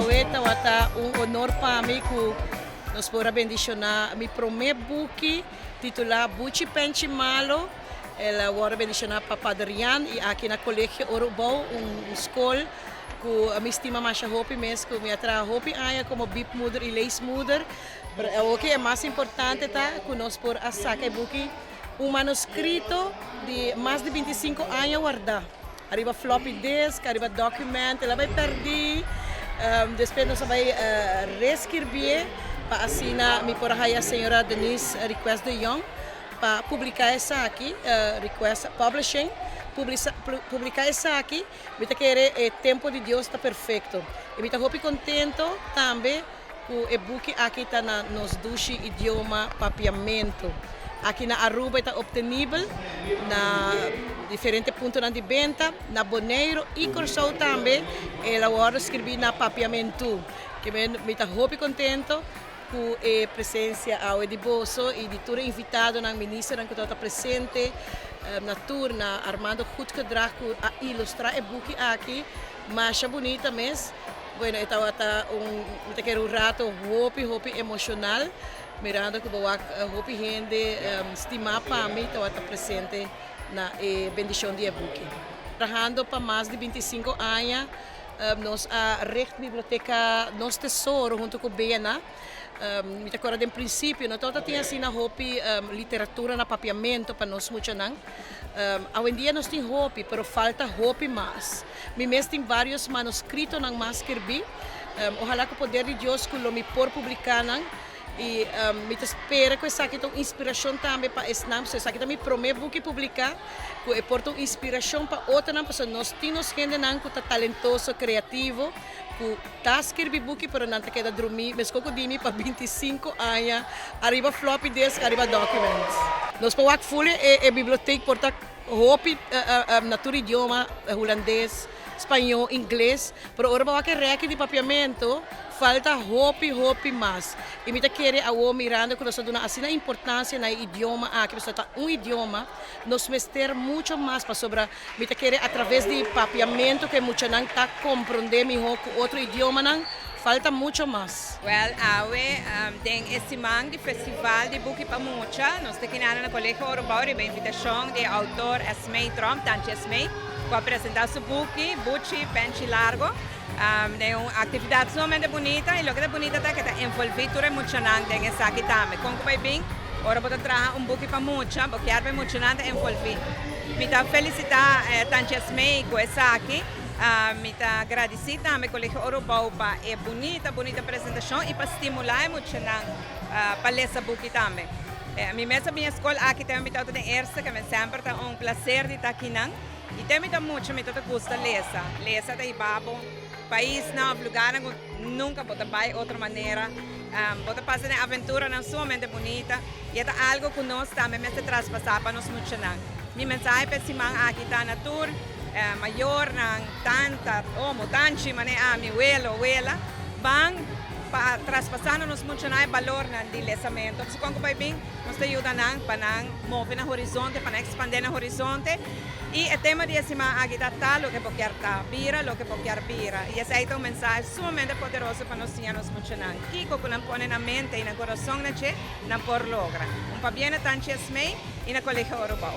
Awe tabata un honor pa mi ku nos por a bendishoná mi promé buki titulá Buchi Penchi Malo. El a wòrdu bendishoná pa Pader Jan i aki na Kolegio Oro Bou, un skol ku mi stima masha hopi mes, ku mi a traha hopi aña komo biepmoeder i leesmoeder. Pero awoki e mas importante ta ku nos por a saka e buki, un manuskrito di mas di 25 aña wardá ariba floppy disk, ariba document, el a bai pèrdí. Despues nos a bai reskirbié pa asina mi por a haya señora Denise Request de Jong pa publiká esaki, Request Publishing, publiká esaki. Mi ta kere e tempu di Dios ta perfekto. I mi ta hopi kontento tambe ku e buki aki ta na nos dushi idioma Papiamentu. Aki na Aruba e ta optenibel na diferente puntonan di benta, na Boneiru i Kòrsou tambe el a wòrdu skirbí na Papiamentu. Ke men mi ta hopi kontento ku e presensia awe di boso i di tur e invitadonan, ministernan ku tabata presente, na tur na Armando Goedgedrag ku a ilustrá e buki aki masha bunita mes. Bueno, e tabata un, mi ta kere un rato hopi, hopi emoshonal, mirando ku bo wak hopi hende stimá pa mi tabata presente na e bendishon di e buki. Trahando pa mas di 25 aña, nos a richt Biblioteka Nos Tesoro hunto ku BNA. Mi ta kòrda den prinsipio no tabata tin asina hopi literatura na papiamentu pa nos muchanan. Awendia nos tin hopi, pero falta hopi mas. Mi mes tin vários manuskritonan mas skirbí. Ohalá ku poder di Dios ku lo mi por publiká nan. I mi ta spera ku esaki ta un inspirashon tambe pa esnan, pasobra esaki ta mi promé buki publiká, ku e por ta un inspirashon pa otronan, pasobra nos tin nos hendenan ku ta talentoso, kreativo, ku ta skirbi buki pero nan ta keda drumí, meskos ku di mi pa 25 aña ariba floppy disk, ariba documents. Nos por wak ful e bibliotek por ta hopi na tur idioma, hulandes, spañó, ingles, pero ora bo wak e rèki di papiamentu, falta hopi, hopi mas. I mi ta kere awor mirando ku nos ta duna asina importansia na e idioma aki, pasobra ta un idioma, nos mester mucho mas pasobra mi ta kere atraves di papiamentu ku e muchanan ta komprondé mihó ku otro idiomanan, falta mucho mas. Wèl, awe den e siman di Festival di Buki pa Mucha, nos ta kinana na Kolegio Orobou riba invitashon di e outor Esmee Tromp, Tanchi Esmee, ku a presentá su buki, Buchi Penchi Largo, den un aktividat sumamente bunita. I loke ta bunita ta ku e ta envolví tur e muchanan den esaki tambe. Kon ku bai bin ora bo ta traha un buki pa mucha, bo kier pa e muchanan ta envolví. Mi ta felisitá Tanchi Esmee ku esaki. Mi ta gradisí tambe Kolegio Orobou pa e bunita, bunita presentashon i pa stimulá e muchanan pa lesa buki tambe. Mi mes a bin e skol aki te mi tabata den eerste, ke men semper ta un plaser di ta akinan. I te mi ta mucha mi ta ta gusta lesa. Lesa ta hiba bo paisnan òf lugarnan ku nunka bo ta bai otro manera. Bo ta pasa den aventuranan sumamente bunita i e ta algu ku nos tambe mester traspasá pa nos muchanan. Mi mensahe pa e siman aki ta na tur mayornan, tanta, omo, tanchi, manera ami, welo, wela, ban pa traspasá na nos muchanan e balornan di lesamentu. Pasobra kon ku bai bin nos ta yuda nan pa nan move nan horizonte, pa nan ekspandé nan horizonte. I e tema di e siman aki ta Ta loke bo kier ta, bira loke bo kier bira. I esei ta un mensahe sumamente poderoso pa nos siña nos muchanan. Kiko ku nan pone nan mente i nan kurason na dje, nan por logra. Un pabia na Tanchi Esmee i na Kolegio Orobou.